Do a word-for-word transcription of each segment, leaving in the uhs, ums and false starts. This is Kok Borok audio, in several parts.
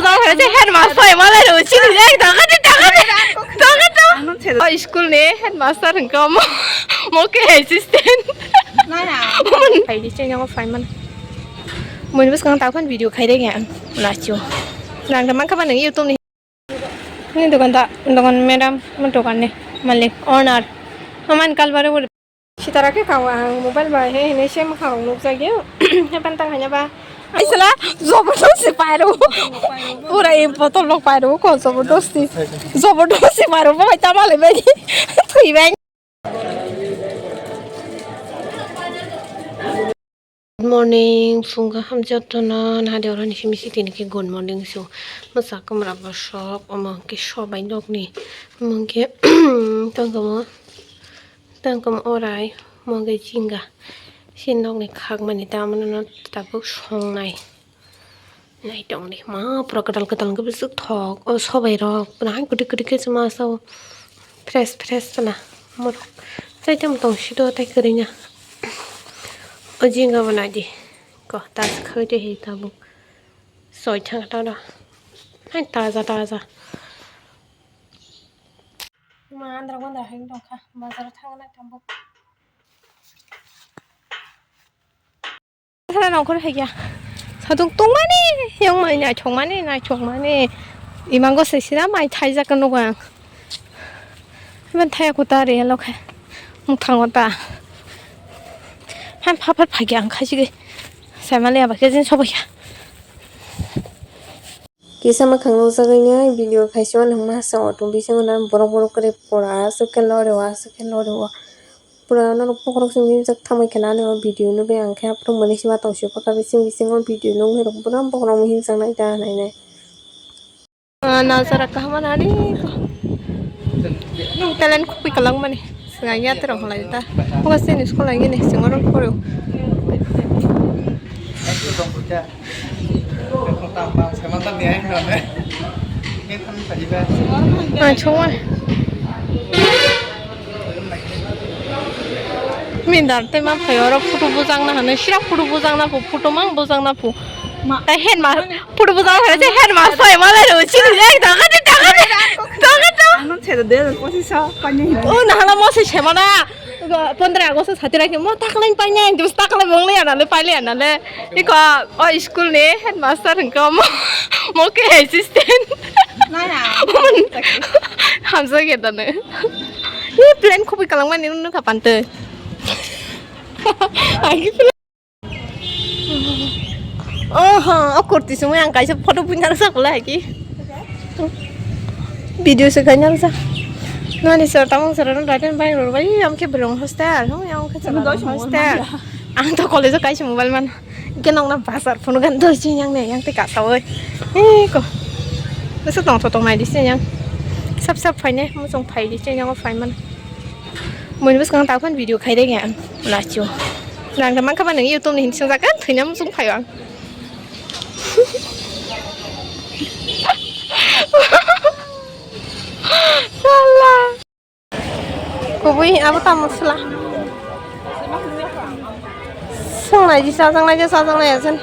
Headmaster, mala ro, chini le, daga de, daga de, daga de. O school ni headmaster hwnkha mo, mo khe assistant. Phai di, chini o phai man. Mui bwskang ta phone video khai de ang. Nachu. Nang da man kha ba nang YouTube ni. Ni dokan da, dokan madam, mo dokan ni malik, owner. Aman kalbare. Sitara khe kau ang mobile bai he hinwi se mwkhang rok nukjagio. He pantang hanya ba. Aisala jobodosti pairo. Pura ei botol rok pairo ko jobodosti. Jobodosti pairo bai ta malai bai. Thwi bai. Good morning, phung kaham jotono, nahade oro ni simi sitini khe good morning so. Mwsa kwmra bosok, omo hwnkhe sobai nokni, omo hwnkhe, tangkamo, tangkamo orai, omo hwnkhe jinga, si nokni khakmani tamoni no tabuk songnai. Naitongdi, ma pura kwtal kwtal hwnkhe bwswk thok, o sobai rok, pura hai kwtwi kwtwi khe chwma sao. Fresh, fresh sana. Morok. Chai tamo tong sito tai kwrwina. O jinga bo naidi. Ko, tas khawi twi hi tabuk. Soi thang ta da. Hai taja, taja. Ma andra gondra hai tongkha. Bazar thang na tabuk. Sara nongkhor hai ya. Saduk tongmani, yongmani, naithokmani, naithokmani. Imango se sira mai thaijak nugo ang. Iman thaya kuta re lo khe. Mukhango ta. Han phaphat phagi ang khaisigi. Saimali aba khe jin sobo ya. Kisa mwkhang nukjagwi nai video khaisima nangma sa auto bisingo na borok borok kwrwi pura aswk khe loreo aswk khe loreo. Pura norok bokhorok simi himjak tamo khe nani o video nugwi ang khe aphuru mani sima tong sio paka bising bisingo video nugwi rok pura bokhorok himjak nai ta nai nai. Ah, nazara kaham nani ko. Nung talent khupui kalang mani. Swngai ya terong halai ta. Oga sini school lagi ni singo rok poro. Ah, chungwa. Min dar te ma phai oro photo bujang na hane, sira photo bujang na phu, photo mang bujang na phu. Ma. Tai hen ma, photo bujang na hane, hen ma soi ma lai ro, chini le, daga de, daga de, daga de. Ano chhe de, kosi sa, pani hin. O, na hala mo se chhe ma na. Pondra August sati rakhe mo taklai paina, dus taklai bong le ana le pai le ana le. Iko o school ni headmaster hwnkhe mo, mo khe assistant. Nai na. Hamsa khe dane. Ni plan khoboi kalang mani nung kha pante. Agi plan. Oho, o kurti sumui ang kaisa photo punya sa pula ki. Video se kanya sa. Nani sir tamang sir no daten bai ro bai am khe berong hostel. Hum am khe sir hostel. Ang to college o kaisa mobile man. Ke nong na bazar phone gan doi chi yang ne yang te ka sa oi. Eh ko. Bese tong to tong nai di se yang. Sap sap phai ne mo song phai di se yang o phai man. Mui ni bwskang ta phone video khai de yang. Nachu. Nang da man kha ba nang YouTube ni hin song jakan thina mo song phai ang. Sala. Kubui abo tamo sala. Songnai di, chajaknai di, chajaknai asen.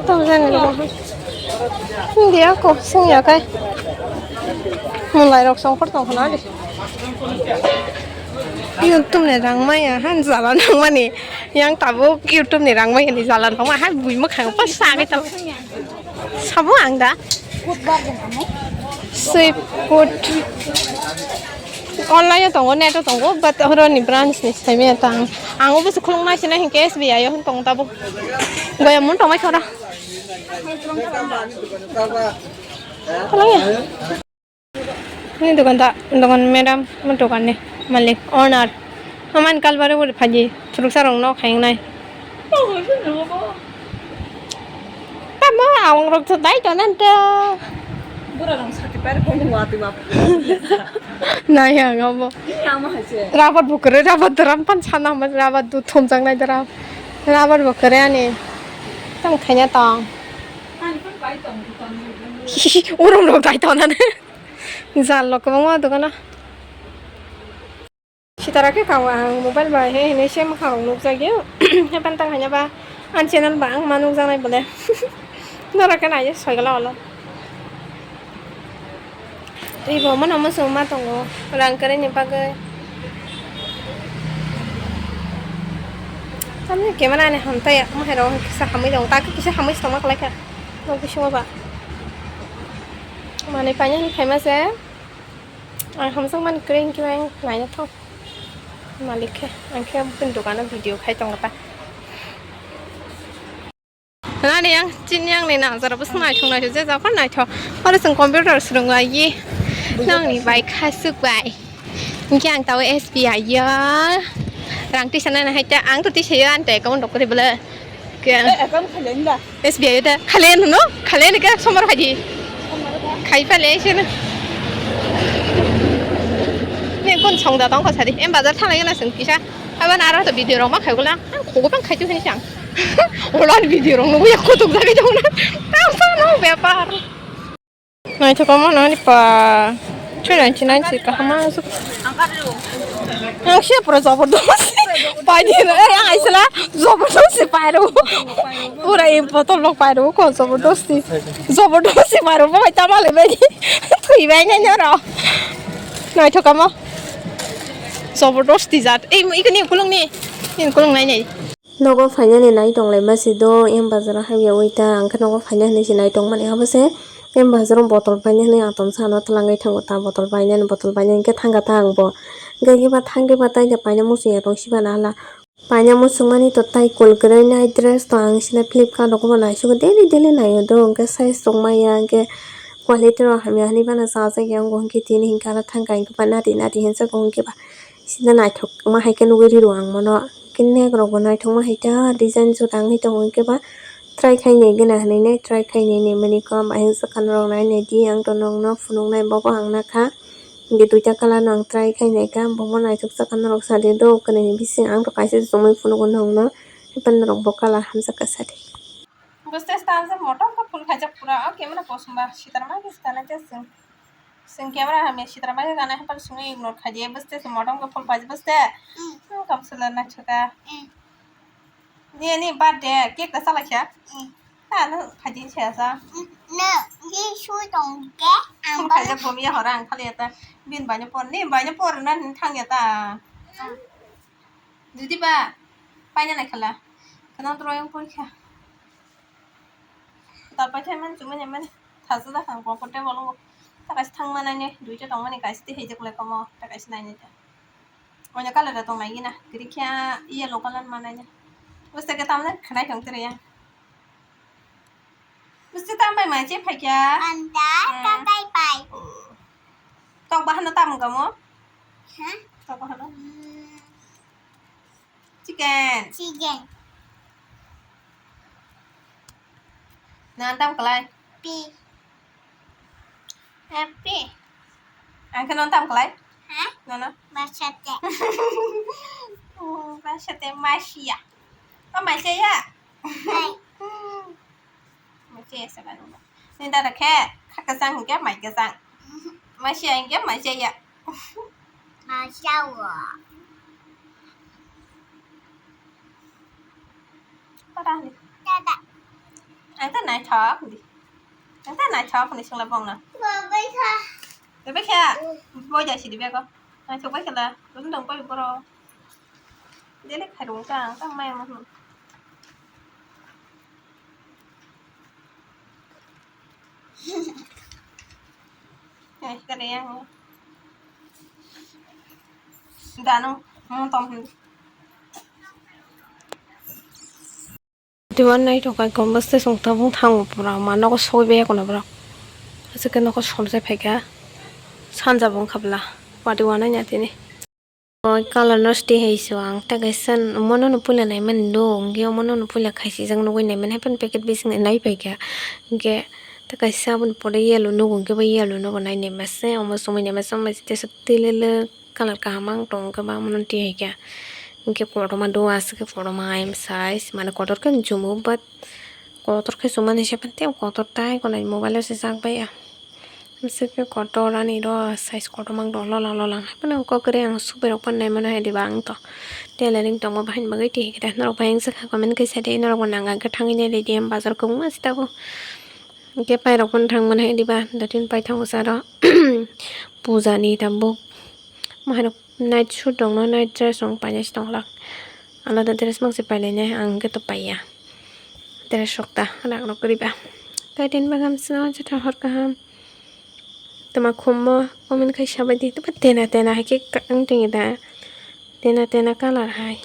Tamo jani rw. Hindi ako, songya kai. Mulai rok songkhor tongkhna di. YouTube ni rang maya han jala nangmani. Yang tabuk YouTube ni rang maya ni jala nangma han bui mwkhang pa sagai tal. Sabo ang da. Swift food. Online o tongo, net o tongo, but horoni branch ni saimaya tang. Ang obo se khulung nai sina hinkhe S B I o hwn tong tabuk. Goya mun tongmai khora. Khulung ya. Ni dokan ta, dokan madam, mo dokan ni malik, owner. Aman kalbare uri phaji, phuruksa rok no khayang nai. Tamo awang rok to dai to nan to. Bura rong sati pare phone wa ti ma. Nai ya ngamo. Ni ama haje. Rabat bukre, rabat dram pan sana ma, rabat du thomjak nai dram. Rabat bukre ani. Tam khanya tong. Ani pan bai tong, tong. Urum rok dai to nan. Jal rok kwbangma dogano. Sitara khe kau ang mobile bai he hinwi se mwkhang rok nukjagio. He pantang hanya ba ang channel ba ang ma nukjaknai bole. Norok khe nai soi gala olo. Tei bo mano muchung ma tongo rang kwrwini bagwi. Tamni camera ni hamtai, mahairok kisa hamwi tongo, tak kisa hamwi se tongma kwlai kha nok bisingo ba. Manwi paina hinwi phaima se ang hamjakmani kwrwi hinkhe ang naina thang malik khe, ang khe bini dogano video khai tongo ta. Nani yang chini yang ni nang jara bwswk naithok naithok je japhar naithok. Oro chwng computer swrwngo ye. Nang ni bai khasuk bai. Hinkhe ang tao S B I yo. Rang tisa nana hai ta ang to tisa yo ante account rok kori bwle. Ke Eh, account khali ni da. S B I yo da. Khali no no. Khali ni ka somar phaidi. Khai pale se na. Ne kon song da tong ko sari. Em bazar thalai na sung kisa. Aba na aro to video rok ma khai gula. Ang khogo bang khai tu hini sang. Ola video rok no ya kotok jaga jong na. Tang sa no bepar. Naithok omo no ni pa. Three ninety nine si kaham ma su. Ang siya pura jabardast. Pai di na, eh, ang aisla jabardast si pai ro. Pura im botol lok pai ro ko jabardast si. Jabardast si pai ro bai tama le bai. Thui bai na nya ro. Naithok omo. Jabardast jat. Ei, ikani kulung ni. Ni kulung nai nai. Nogo phainani nai tonglaima si do, em bazaro habya ui ta, ang khe nogo phaina hinwi se nai tongmani abo se, em bazaro botol paina hinwi atomsa ano twlangwi thango ta, botol painani, botol painani khe thangkha ta ang bo. Hwnkhe kiba thangkhe ba tai da paina muchungya tong siba na hala. Paina muchungmani to tai kol kwrwi nai dress to ang sina Flipkart rogo naisugwi daily daily naio do, hwnkhe size tongmaya, hwnkhe quality rok hamya hinwi bana chajakya, wngkha hwnkhe tini hinkhe aro thangkha, hwnkhe ba nadi nadi hinjago, hwnkhe ba sida naithok ma hai khe nugwi riro ang bono. Khe nek rok bo naithok ma hai ta design juda wngwi tongo, hwnkhe ba try khai nai gana hinwi nai try khai nai nai mani khe ba hwnsa kha norok nai nai di ang to nokno phunuk nai bobo ang nakha. Hwnkhe duita colour no ang try khai nai kha, bobo naithok jakha norok sa di do, kwnaini bising ang to kaisa se chumui phunugo nokno, haiphano norok bo colour hamjak kha sa di. Bwswk stanjak motom khe phul khaijak pura, o camera kosom ba sitar ma khe sitar nai chwng. Chwng camera hamya sitra bai gana hapan sungwi ignore khaidi, bwste se motom khe phul paji bwste. Hmm, kamsala naithok kha. Ni, ni birthday cake ta salai kha. Hmm. Ha, no khaidi se asa. Hmm, no, ni sui tong khe, ang phul khaijak bomya hora ang khali ata. Bin baino por, ni baino por na ni thang ya ta. Hmm. Jodi ba, paina nai khala. Khana drawing pori kha. Tal pai thai man chumani man thasu da khang pokot tei bolong. Ta kaisa thang manani duita tong mani kaisa tei hijak le komo ta kaisa nai nai ta. Onya colour da tong nai gina kiri kya yellow colour manai na. Bwswk khe tamle khnai tong tere ya. Bwswk tam bai mai che phai kya. Anda Hmm. Katai pai. Tok bahano tam gamo. Ha? Tok bahano. Hmm. Chicken. Chicken. Nang tam kalai? Pi. Happy. Ang khe nang tam kalai? Ha? Nono. Basate. Oh, basate masia. Oh, masia ya. Hai. Masia ya sabar. Ni dada khe kha kwchang hwnkhe mai kwchang. Masia hwnkhe masia ya. Masia wo. Para ni. Dada. Ang ta naithok di. Ang ta naithok ni sungla bong na. Bo bai kha. Bo bai kha. Bo ja si di bego. Naithok bai khala. Dum dong bai boro. Dele khai rung ta ang ta mai mo. Eh, kare yang. Dano, mo tom. Diwan nai tokai kom baste song tabung thango pura ma nogo sogwi bai kono borok. Aswk khe nogo somsai phaikha. Sanja bung khabla. Pati wanai nya tini. Oi, colour no sti hai so ang ta kaisa mono no puila nai mani do, hwnkhe omono no puila khaisijak nugwi nai mani, haphano packet bising nai paikha, hwnkhe ta kaisa aboni pore yellow nugo, hwnkhe bo yellow no bo nai nai mase, omo chumui nai mase, omo teisa twilele colour kaham ang tongo, hwnkhe ba omono twi hai kha, hwnkhe kotorma do aswk khe kotorma ayang size, mane kotor khe chumo, but kotor khe chumani se phan tei kotor tai, konai mobile o se chak bai ya. Bwswk khe kotor ani ro size kotorma wng tong lolang lolang. Haphano kok kwrwi ang subrairok phano nai mano hai diba ang to. Tailoring tongma bahai ni bagwi twi hwnkhe norok bai wngsa kha comment khe sa di norok bo nang khe thangwi nai lai di bazar kwbangma se tabuk. Hwnkhe pairok phano thangmani hai diba, datin paithango saro. Puja ni tabuk. Mahaino night suit rokno, night dress rok painai se tonglak. Alada dress mangse pailainai, ang hwnkhe to paiya. Dress rok ta rak rok kwrwi ba. Kaitin bagam sino jotho hor kaham. Tama khummo, omin khai sabai di. Tama tena tena hai khe ka-, wng tong da. Tena tena colour hai.